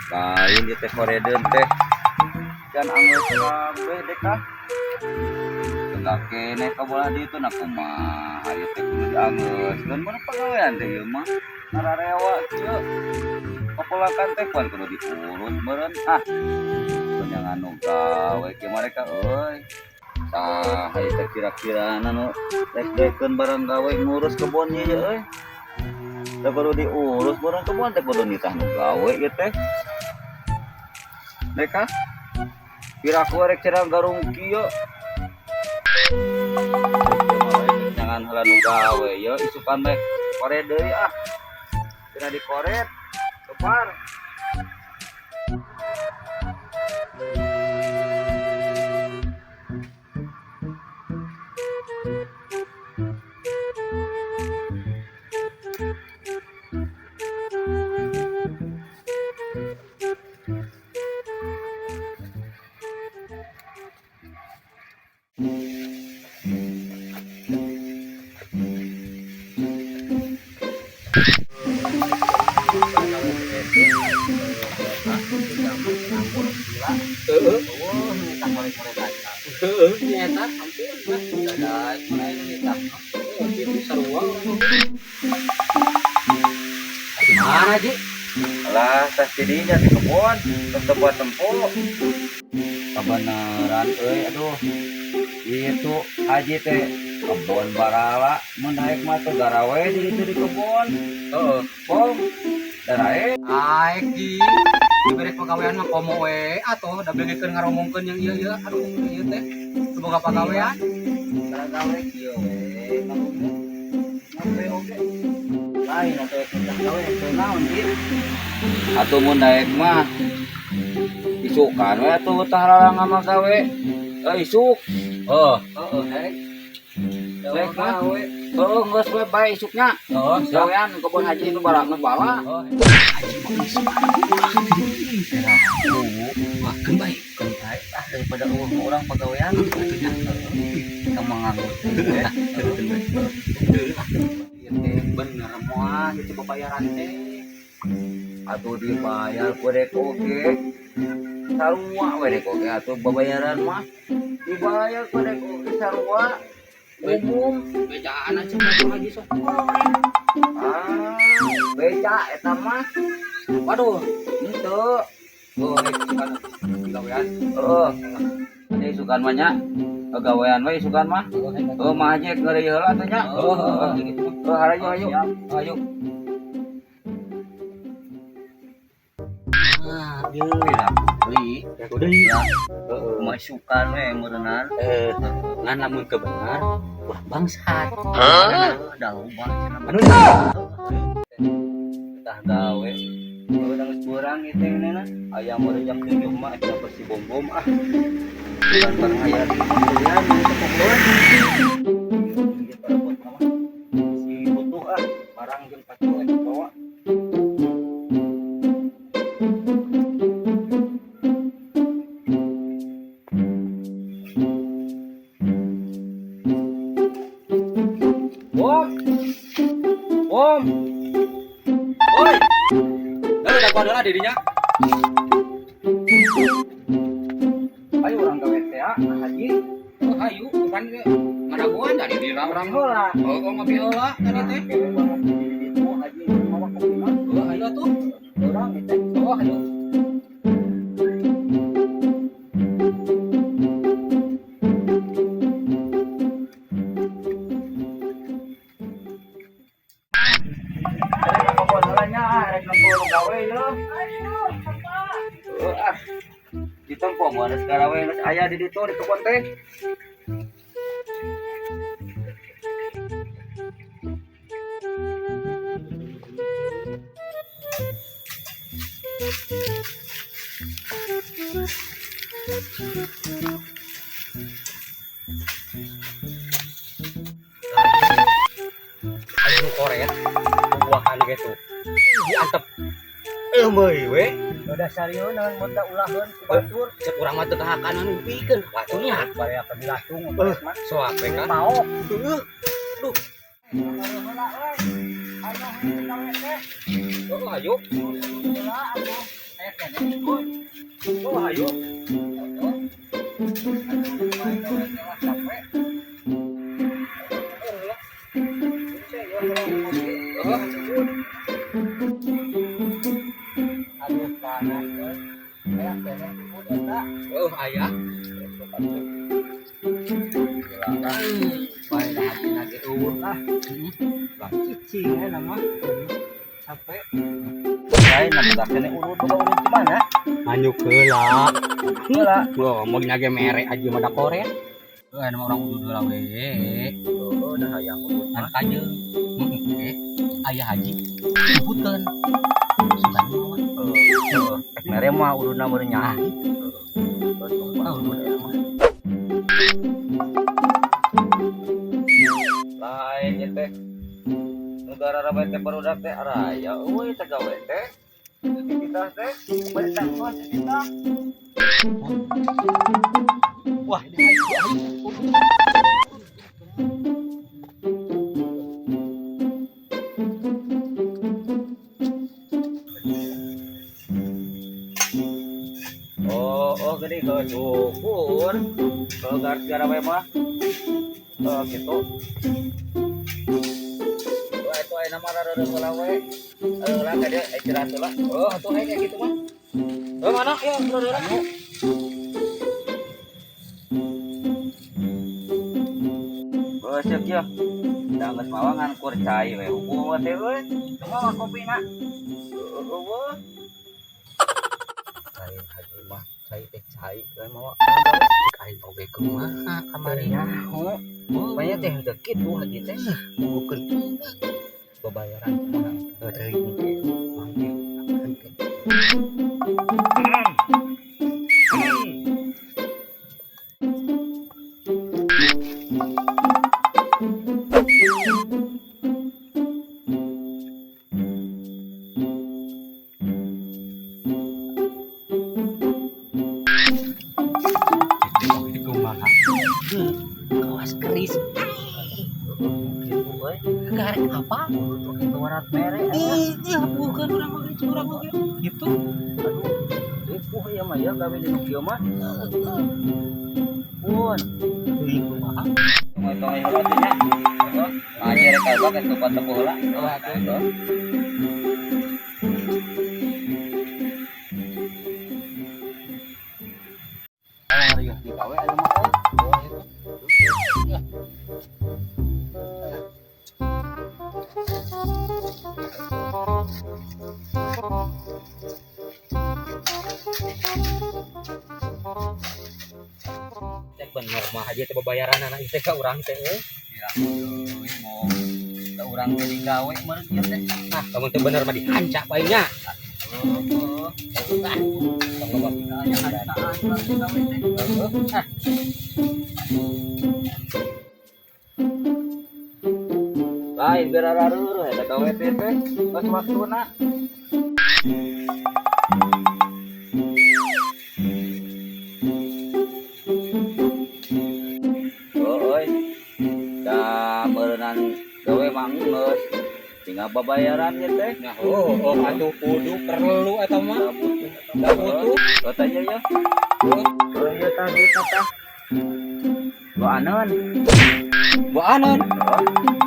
Lain di teh koredeun teh. Can anggeus kabeh dek ah. Tegak keneh ka bolah ditu na kumaha ieu teh kudu dianggeuskeun mun pagawean teh ieu mah. Nararewa kieu. Papelakan teh pan kudu diurus meureun ah. Jangan nu gawe kieu mereka euy. Tah ieu teh kira-kirana nu rek-rekeun barang gawe ngurus kebon ieu euy. Teh kudu diurus meureun kebon teh kudu nitah nu gawe ieu teh. Mereka piraku rek cerang garung kieu. Jangan heula nu gawe ye isukan meh koret deui ah. Cenah dikoret kepar. Heeh, nyata hampir lah. Dadah, mulai nitah. Gitu sarua. Gimana, Ji? Alah, tas jadinya di kebon, tetep buat tempo. Kebenaran euy, aduh. Itu haji teh kebon barala mun naik mah teh garawe di ditu di kebon. Heeh. Pong. Darae. Aek, Ji. Dibere pagawean mah komo we atuh da begekeun ngaromongkeun yang ieu ieu. Aduh, ieu teh semoga pagawean. Gawe kieu we, ngopi oge. Lain atuh kita gawe teh naon Ji? Atuh mun naik mah isukan we atuh tah larang mah gawe. Isuk. Heeh, heeh, hek. Rek mah. Heeh, geus we bae isuknya. Heeh, siap. Gawean kebon haji nu bala geus bala. Oh, haji mah isuk. Wah, keun bae. Keun bae ah daripada eueuh urang pagawean atuh nya. Kita mah nganggur. Ieu teh bener moal itu babayaran teh. Atuh dibayar ku rek oge. Sarua we rek oge atuh babayaran mah. Dibayar ku rek oge sarua. Umum Bejaan aja mah haji sok. Ah, beca eta mah. Waduh, Henteu. oh, rek isukan gawean. Heeh. Nya isukan mah nya. Gawean we isukan mah. Heeh, mah haji ngeureui heula atuh nya. Heeh, gitu mah. Heeh, hayu hayu. Ayo. Ah, ieu beli. Ya udah Ya, heeh. masukan we meureunnan. Ngan lamun teu bener, ulah bangsat. Hah? Da loba cenah. Anu Tah gawe. Gawe geus beurang ieu teh nena. Aya meureun jam 7 mah eta bersih bom-bom ah. Bukan bareng aya di kuliah nu teu pohoan. Ieu parabot mah. Si butuh ah barang jeung pacul eta bawa. Bom. Bom. Oi. Lalu da kuadana dirinya. Ayo urang gawe teh ah haji. Oh, hayu, kan ngadaguan dari diri Urang urang. heula. Oh, oh ngopi heula tadi teh. Kewe banget di ditu haji mawa kopi mah. Oh, ayo tuh. Urang teh. Oh, ayo. Rek kebon heula nya ah rek nempo gawe ye. Heuh ah. Ditempo moal geus garawe geus aya di ditu di kebon teh. Ayo koret buahan gitu. Diantep. Meuli we. Udah sarieun naon mun da ulaheun ku batur. Cek urang mah teu kahakan pikeun batunya. Barea ka dilatung Soak we kan. Maok. Heeh. Duh. Heula euy. Ayo hayang gawe teh. Oh, ayo. Heula atuh. Aya keneh ikut. Oh, ayo. Aduh, bae gawe teh lah capek. Aduh, panas euy. Aya keneh ikut eta. Oh, aya. Bae dah hati ge eueuh ah. Lah cicing we mah. Capek. Lain na boga keneh urut, boga urut di mana? Manyuk heula. Heula. Wah, mau nyage mere aja mah da koret. Heuh, aya mah urang udud heula we. Heueuh, dah hayang urut Ngan mah. kajeun. Heeh, aya haji. Sebutkeun. Sugan mawa. Heueuh. Ek mere mah urutna meureun nya. Nah, itu. Heueuh, urut eta mah. Lain ieu teh. Nu gararabe teh barudak teh araya euy teh gawe teh. Kita teh bari tangkos kita. Wah, ini haji. Oh, gede ke syukur. Kalau gara-gara mah. Oh, gitu. Wah, itu aya nama rada heula we. Heula ka dieu istirahat heula. Oh, atuh kayak gitu mah. Oh, mana? Ya, heula. Anu. Beuh siap ya. Da geus mawa ngan kur cai we hukum teh euy. Cuma kopina. Eueuh. Lain haji mah cai teh cai we mawa. Aing oge kumaha kamari? Nyaho. Oh, Pokoknya teh udah kitu haji teh. bukukeun Babayaran kumaha. heuh teuing mangke. Mangke. Kumaha? Kawas keris. Kitu euy. Garek apa? Itu warat mere. Ih, bukan urang oge, urang oge. Gitu. Aduh, ripuh ya mah ya gawe di nu kieu mah. Pun. Teuing kumaha? Tong heula teh nya. Heeh. Ngaji rek kalbak geus lupa tepuh heula. Oh, atuh. Heeh. Ah, riuh digawe aya mah euy. Oh, itu. Cek bener mah haji teh babayaran anak teh ka urang teh euy. Ya, euy mau da urang teh digawe meureun ieu teh. Ah, kamu teh bener mah dihancak bae nya. Heeh. Ah, tong loba Aya hancaan urang digawe teh. heueuh. Ah, Lain gerarareureun eta gawe teh teh. Geus waktuna. Oh, euy. Da meureunan gawe mah geus. Tinggal babayaran ieu teh. Nah, oh, atuh kudu perlu eta mah. Da butuh. Da butuh. Oh, tanya ya. Oh, iya tah duitna tah. Duaneun. Buanan.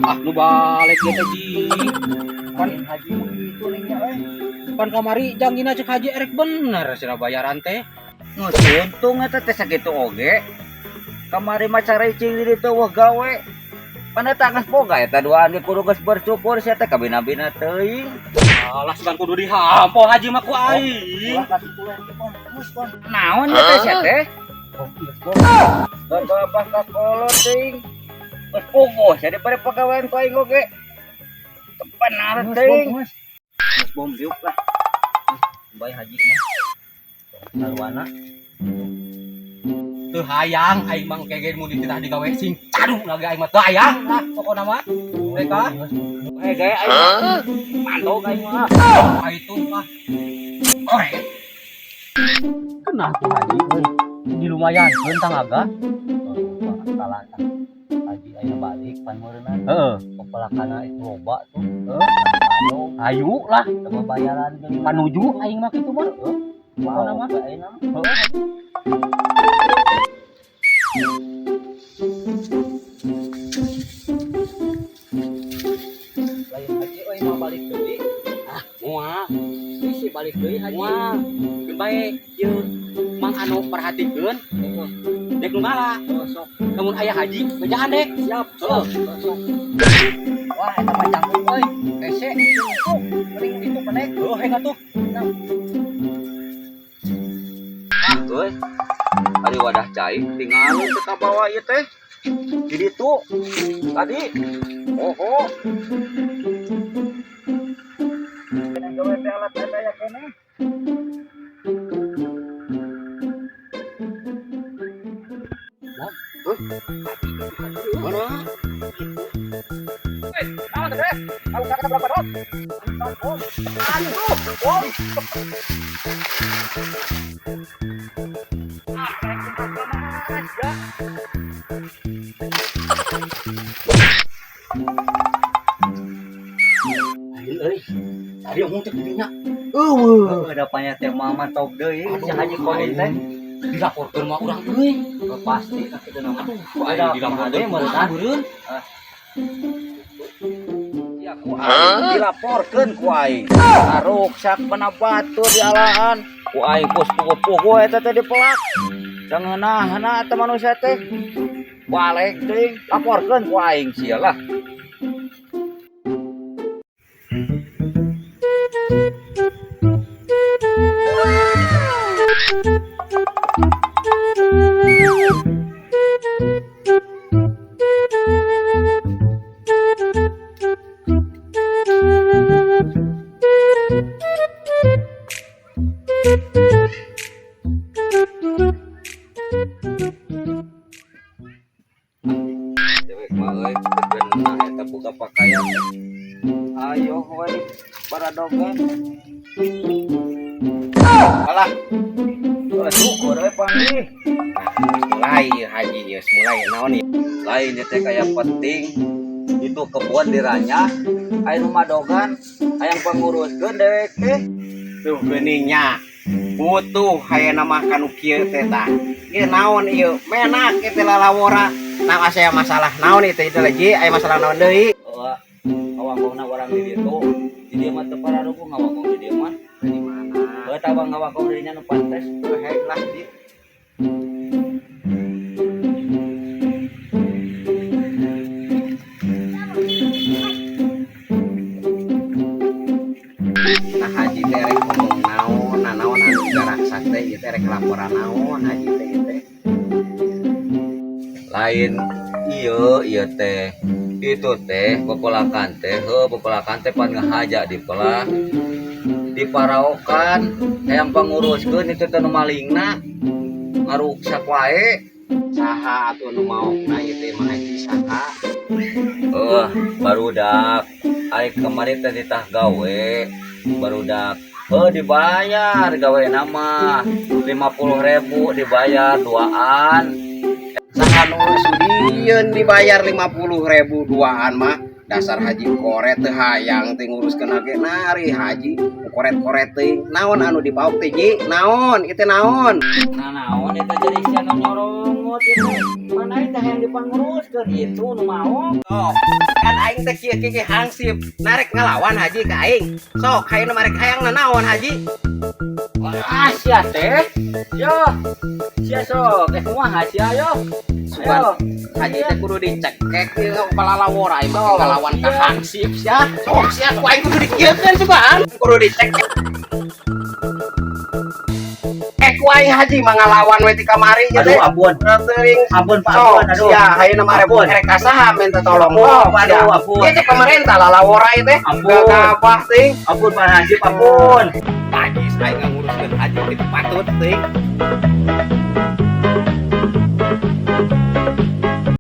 Ah, nu balik ieu teh ji. Pan haji mah kitu ning nya euy. Pan kamari janggina cek haji erek bener cenah bayaran teh. Nu untung eta teh sakitu oge. Kamari mah caricing di ditu wah gawe. Pan eta geus boga eta duaan ge kudu geus bersyukur sia teh kabina-bina teuing. Alah, sugan kudu dihampo haji mah ku aing. Ulah ka kitu we bom. Geus bom. Naon ieu teh sia teh? Bapak ka kolot teuing. Geus puguh sia dibere pagawean ku aing oge. Benar teuing. Geus bom diuk lah. Bae haji mah. Sarwana. Teu hayang aing mah engke ge mun dititah digawe sing cadu lagi aing mah teu hayang lah pokona mah. Mereka Eh gaya aing. Mantog aing mah. ah itu mah. Oke. Kenapa haji euy? Di lumayan tangga. Kalah tah. Haji Ayo balik pan meureunna. Heeh. Pepelakana itu loba tuh. Heeh. Ayu lah, Coba bayaran jeung panuju aing mah kitu mah. Heeh. Pokona mah. Ayeuna mah. Heeh. Lain haji euy mau balik deui. Ah, moal. Bisi balik deui haji. Moal. Keun bae ieu Mang anu perhatikeun Heeh. dek nu ngala. Oh, sok. Lamun aya haji bejaan dek. Siap, Heeh. siap. Sok. Wah, eta mah canggung euy. Hese, tuh, mending itu penek. Heuh heng atuh. Ah, euy. Ari wadah cai tinggal teu kabawa ieu teh. Di ditu tadi. Oho. Kena gawe teh alat eta ya keneh. Mana? Naon teh? Kalau kata berapa dot? Aduh, bom. Ah, ya. Lain euy. Tadi omong teh dinya. Eueuh, da panya teh mah mantap deui si Haji Korin teh. Dilaporkeun mah urang euy. Oh, pasti ka kitu nama. Aduh, Ada aing dilaporkeun kumaha deui meureun. meureun. Ya ku aing dilaporkeun ku aing. Aruksak mana batu di alaan. Ku aing pus puguh-puguh eta teh dipelak. Sangeunahna eta manusia teh. Balik teuing, laporkeun ku aing sia lah. Dewek mah euy, beunah eta boga pakaian teh. Ayo we paradogan. Alah. Syukur we panggih. Mulai haji geus mulai naon ieu? Lain ieu teh kaya penting itu kebun diranyah aya nu madogan hayang panguruskeun dewek teh. Tuh geuning nya. Butuh hayana mah kanu kieu teh tah. Ieu naon ieu? Menak ieu teh lalawora. Nah asa masalah naon ieu teh lagi aya masalah naon deui? Heeh. Ngawangkongna urang di ditu. Di dieu mah teu pararuguh ngawangkong di dieu mah. Di mana? Heuh tah bang ngawangkong di dinya nu pantes. Hek lah di. Nah haji teh rek ngomong naon, nah naon anu garaksak teh ieu teh rek laporan naon haji teh ieu teh. Lain ieu ieu teh. Itu teh pepelakan teh, heuh pepelakan teh pan ngahaja dipelah. Diparaokan hayang panguruskeun itu teh nu malingna. Ngaruksak wae. Saha atuh nu maokna ieu teh mah haji saha? Heuh, barudak. Ari kamari teh ditah gawe. Barudak. Heuh dibayar gawe nama 50.000 dibayar duaan. Saha nu sudieun dibayar 50.000 duaan mah dasar haji koret teu hayang teh nguruskeun ge nari haji koret-koret teh naon anu dibaok teh ji naon ieu teh naon. Nah naon eta jadi sia nu nyorongot itu. Mana eta hayang dipanguruskeun itu nu maok. Sok kan aing teh kieu kieu hangsip narek ngalawan haji ka aing. Sok hayang marek hayang naon haji. Wah sia teh. Yo. Sia sok eh kumaha sia yo. Sugan haji teh kudu dicekek ieu palalawora ieu mah ngalawan ka hangsip sia. Sok sia ku aing kudu dikieukeun sugan. Kudu dicekek. Ku aing haji mah ngalawan we ti kamari ieu Aduh teh. ampun. Teuring. Ampun Pak Sok ampun aduh. sia hayeuna mah Ampun. rek ka saha minta tolong. Ampun, Sok sia. aduh, ampun. Ieu teh pemerintah lalawora ieu teh. Ampun. Gagabah teuing. Ampun Pak Hansip ampun. Najis aing nguruskeun haji teh patut teuing.